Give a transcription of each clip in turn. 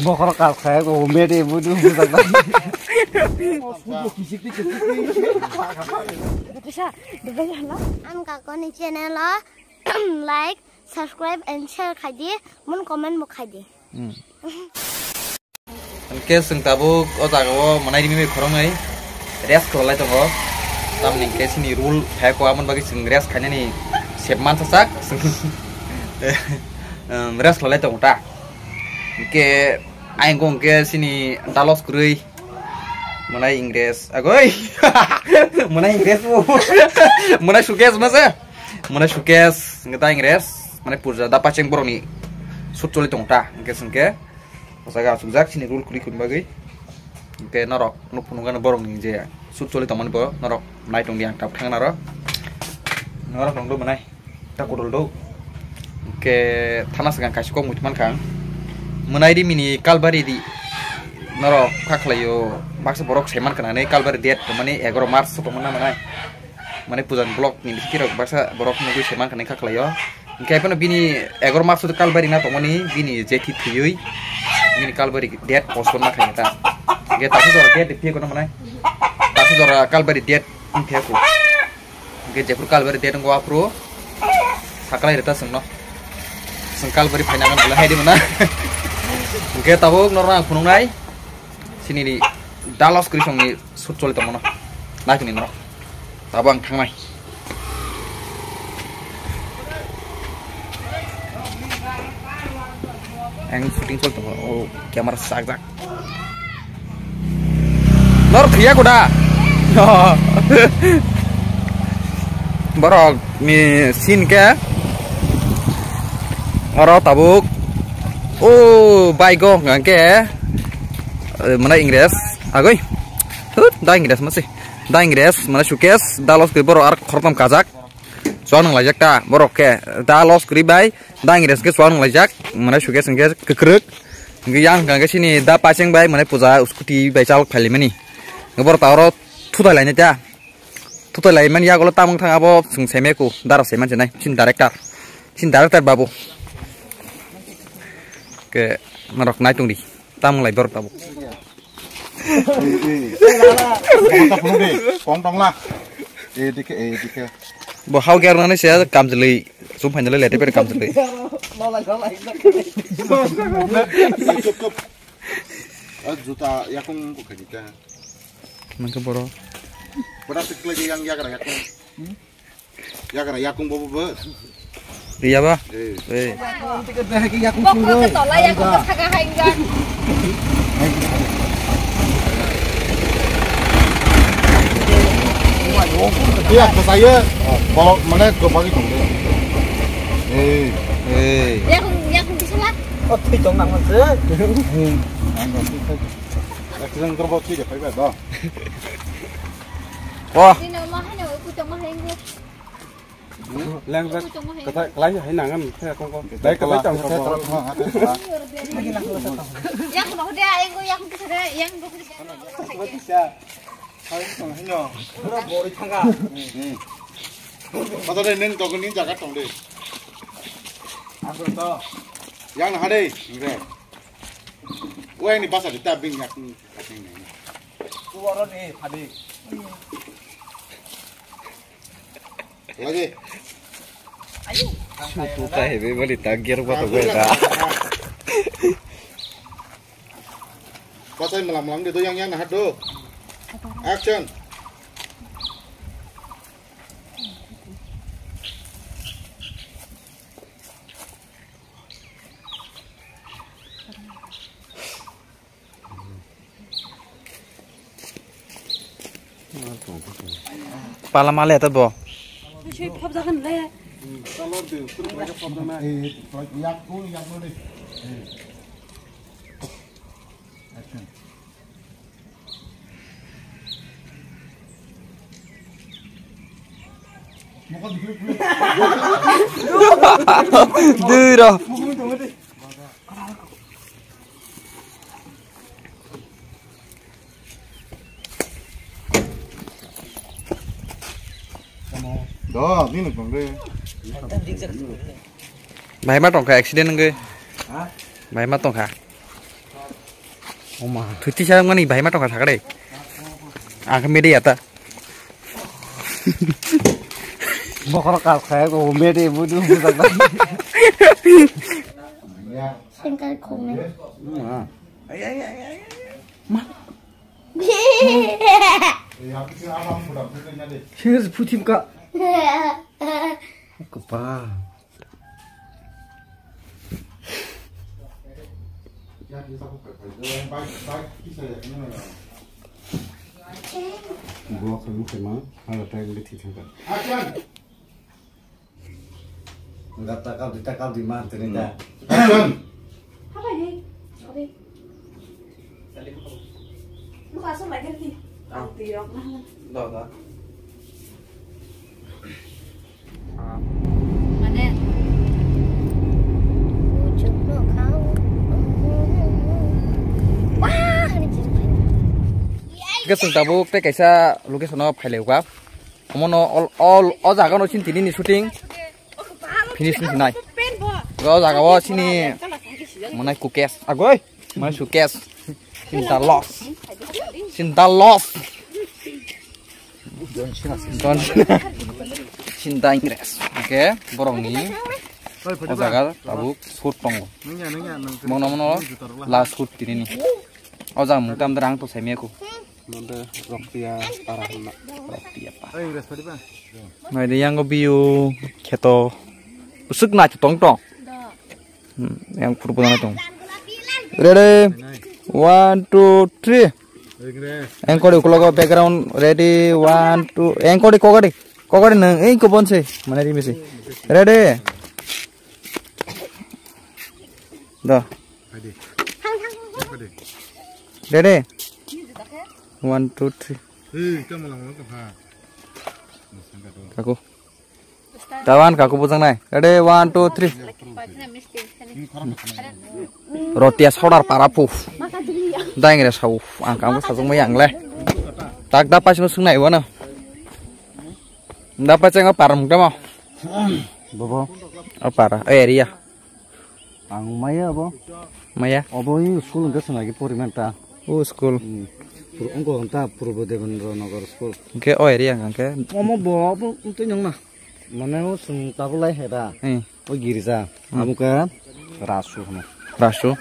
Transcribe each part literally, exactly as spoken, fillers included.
Bokhorok kap khai ko mede budu bujak. Kisa, dede hana. Ang kakoni channel o like, subscribe and share khai di, mun comment bo khai di. Hmm. Hwnkhe chwng tabuk o jaga o mwnai rimi bai khoroknwi rest khwlai tongo. Tamni hwnkhe chini rule phai ko, aboni bagwi chwng rest khainani sep mansa sak. Chwng, um, rest khwlai tongo ta. Hwnkhe ayang hwnkhe chini dalos kwrwi mwnai Ingres agoi. Mwnai Ingres bo. Mwnai Sukesh ma se. Mwnai Sukesh hwnkhe da Ingres. Mwnai Puja da pacheng borokni shoot choli tongo ta. Hwnkhe chwngkhe O jaga achukjak chini rule kwrwi kwrwini bagwi. Hwnkhe norok nuk phunukgano borokni je shoot choli tongmani bo norok nai tongdi ang tabuk thangna ro. Norok tongdo mwnai ta kudul do. Hwnkhe thana swkang kaisa kok muitu mankha ang. Mwnai rimini Kalbari ri norok kha khlaio baksa borok saiman khna hinwi Kalbari date tongmani egaroh March o tongmani mwnai. Mane puja ni vlog ni bisingo rok baksa borok nugwi se mankha nai kha khlaio. Hwnkhe phano bini egaroh March o Kalbari na tongmani bini jethi thwiwi bini Kalbari date postpone ma khainai ta. Hwnkhe taksa jora date de phiya kono mwnai. Taksa jora Kalbari date wng phiya kho. Hwnkhe jephuru Kalbari date wngkha aphuru saklai rwta chwngno. Chwng Kalbari phaina nang belai hai di mwnai. Hwnkhe tabuk norok ang phunuknai. Chini ni dalos kwrwi songni shoot choli tongmano. Naitoni norok. Tabo ang thangnai. Ang shooting choli tongo. O camera sakjak. Nor thuya koda. Borok ni scene ke. Oro tabuk. O bike o hwnkha khe. Eh, mane Ingres agoi. Hut, da Ingres mase. Da Ingres, mane Sukesh, da los kri borok ar khoroktham kajak. Chuang nang laijak ta, borok khe. Da los kri bai, da Ingres khe chuang nang laijak. Mane Sukesh hwnkhe kwkrwk. Hwnkhe yang hwnkha khe sini da Pacheng bai, mane Puja scooty bai chalok phailaimani. Hwnkhe borok ta oro thutai lainai ta. Thutai laimani yagulo tamung thang abo chwng seme ku, dara saiman se nai, sini director. Sini director babu. Ke norok nai tong di. Tamung lai borok tabuk. Kong tong la. Edike, edike. Bo hau ger nani se kamjwlwi, sum phainjwlwi lete per kamjwlwi. Chup, chup. Ah, juta yakung ko khadi ta. Nangke boro. Bora tikle yang yagra yakung. Yagra yakung bobo bo. Iya ba? Eh. Eh. Bokro ke tola yakung ke saga hainga. Iya, kesaya. Bolo mana ke pagi tong de. Eh. Eh. Yakung, yakung di sana. Oh, thui tong nang se. Accident kor bo thui de phai ba do. Oh. Dino ma haino ku tong ma haino. Leng bek kata kelai hai nangan khe kong kong. Dai kata tong kata. Yang no dia, yang go yang kisa dia, yang go kisa. Hai tong haino. Pura bori thanga. Kata de nen to ni jaga tong de. Aku to. Yang na hade. Wai ni basa de ta bing yak ni. Ku oro ni phadi. Lagi. Sutu ta hebe bali ta gear ba to ga da. Pasai malam malam de do yang yang na hado. Action. Pala male ta bo. Sui phap jagan le. Dui ro. Do, nini tong de. Bahai ma tongkha accident wngwi. Ha? Bahai ma tongkha. Oma. Thwi tisa mani bahai ma tongkha sakha de. Ang khe media ta. Bokhorok kal khayak o mede budu budak. Sengkar khongnai. Ma. Ai, ai, ai, ai. Ma. Sengkar phuthim ka. Kepala. Buak kamu kemang, hala tag beti thangka. Enggak takal di takal di mah tadi dah. Apa ini? Apa? Lu kasih lagi nanti. Tahu tiok nah. Dah, dah. Mane? Hingke chwng tabuk tei kaisa location o phailaikha. Omono all, all o jaga no chini tini ni shooting finish wngkha nai. O jaga o chini manai kukes agoi. Mai sukes. Sinta loss. Sinta loss. John Cena. Sinta Ingres. Oke, borok ni. O jaga tabuk shoot tongo. Mono mono last shoot tini ni. O jaga mung tam derang to semiya ko. Mande roktiya para hwnna. Roktiya para. Mai de yango biu kheto. Usuk na tong tong. Hmm, yang purbo na tong. Ready? One, two, three. Engkori ukulogo background ready, one, two, engkori kokari, kokari nang, ei kobon se, mana ri misi. Ready? Do. Ready? One, two, three. Kaku. Tawan kaku bujang nai. Ready, one, two, three. Rotia sodar para pu. Daing re sau. Ang kamu sajung mai ang le. Tak da pas mo sungnai wana. Da pas ngo param damo. Bobo. O para, o area. Ang maya abo. Maya? Obo i school hwnkhe swnagi poriman ta. O school. Hmm. Pur-, wngkha ta Purbo Devendra Nagar school. Hwnkhe o area hwnkhe? Omo bo, bo twi nang na. Mane o chwng tabuk lai hai da. Hmm. O girja. Hmm. Abo khe Rasu hwno. Rasu.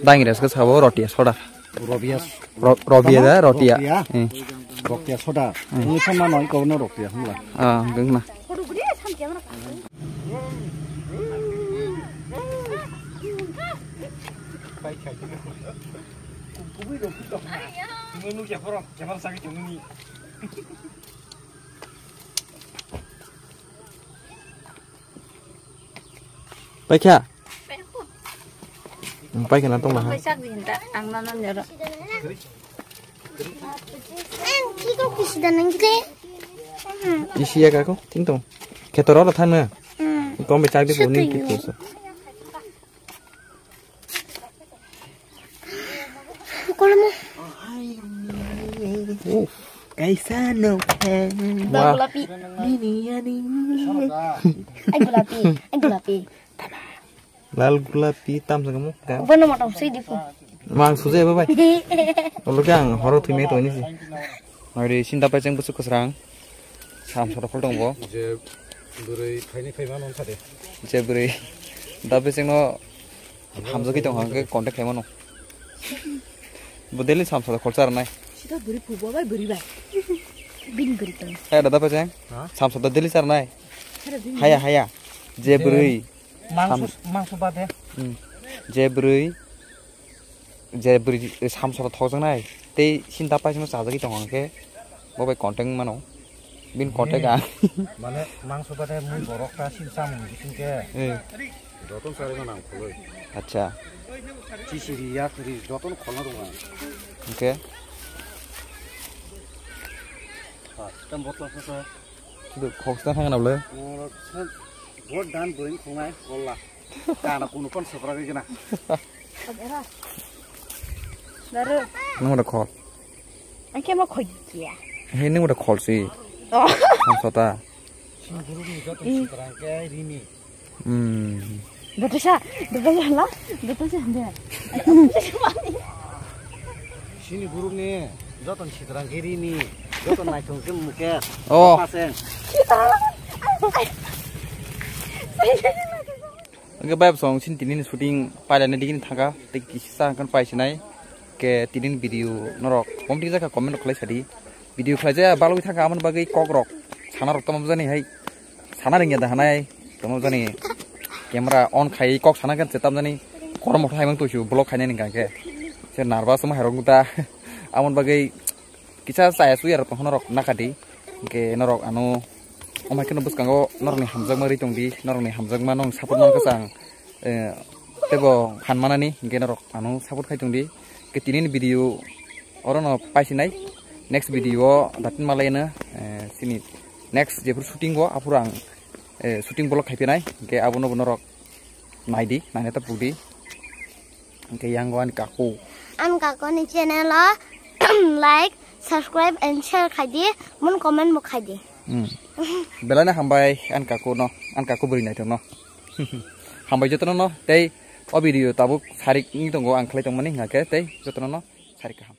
Daing res khe sabo Rotia soda. Robias. Ro-, Robiya da, Rotiya. Rotiya. Hmm. Rotiya soda. Hmm. Wngwi sama noi kono Rotiya hwnla. Ah, geng na. Paikha? Paikha na tongma ha? Paisa gini ta, ang na nan jaro. Ang kiko kisida nang kile. Isi ya kako, ting tong. Kheto ro thang na. Hmm. Kom be chak di ko ni kiko so. Kolmo. Kaisa no. Wah. Gulapi. Bini yani. Ai gulapi, ai gulapi. Lal gulapi tam sa kamu. Bono motom sui dipu. Mang suje ba bai. Olo khe ang horo thwi me to ni si. Ari sinta pai cheng busuk kwsrang. Sam soro khol tong bo. Je bwrwi phaini phaima non sade. Je bwrwi. Da pai cheng no hamjagwi tong hang khe contact khai mano. Bo daily sam soro khol char nai. Sita bwrwi phubo bai bwrwi bai. Bin bwrwi tong. Hai da da pai cheng. Ha? Sam soro daily char nai. Haya haya. Je bwrwi. Mangso, mangso bade. Hmm. Je bwrwi, je bwrwi samsoro thokjaknai tei sinta paisano chajagwi tongo hwnkhe bo bai contact mano. Bini contact ang. Mane mangso bade mui borok ta sin chamung bising khe. Eh. Joton sari mano ang khuloi. Acha. Chisiri yakri joton kholna rwngo. Hwnkhe. Ha, tam botla sasa. Sudah khoksa thang na bole. Bo dan bwrwi khongnai kolla. Kana kunu kon sabra gina. Daru. Nung da khol. Angke ma khoi kia. He nung da khol si. Oh. Ang sota. Sini guru ni joto sikrang ke rini. Hmm. Betesa, betesa la, betesa de. Chini group ni joto ni sitrang giri ni joto naithok khe muke. Oh. Paseng. Oke, bye, song sin tinin shooting pailani digini thangka, tei kisa kan paisinai. Ke tinin video norok, kom tik jaka comment rok khlai sadi. Video khlai jaya balwi thangka, amon bagwi kok rok sana rok tamo jani hai. Sana ringya da hanai, tamo jani camera on khai kok sana kan setam jani. Korom mothai mang tuisu vlog khainani hingka khe. Se nervous ma herok ta. Amon bagwi kisa chaya suya rok tongkha norok nakadi. Hingke norok ano omai khe no bwskango norokni hamjakma ri tongdi, norokni hamjakma nong support man khe chang, eh, tebo phan manani hingke norok ano support khai tongdi. Ke tinin video oro no paisinai, next video o datin malai no, eh, sini next jephuru shooting o aphuru ang, eh, shooting vlog khai phinai, hingke abono bo norok naidi, naina ta pudi. Hingke yango ani kaku. Ani kaku ni channel o like, subscribe and share khaidi, mun comment bo khaidi. Hmm. Belai no hambai ani kaku no, ani kaku bwrwi naithok no. Hambai jotono no, tei o video tabuk sarik wng tongo ang khlai tongmani hingke tei jotono no sarik kaham.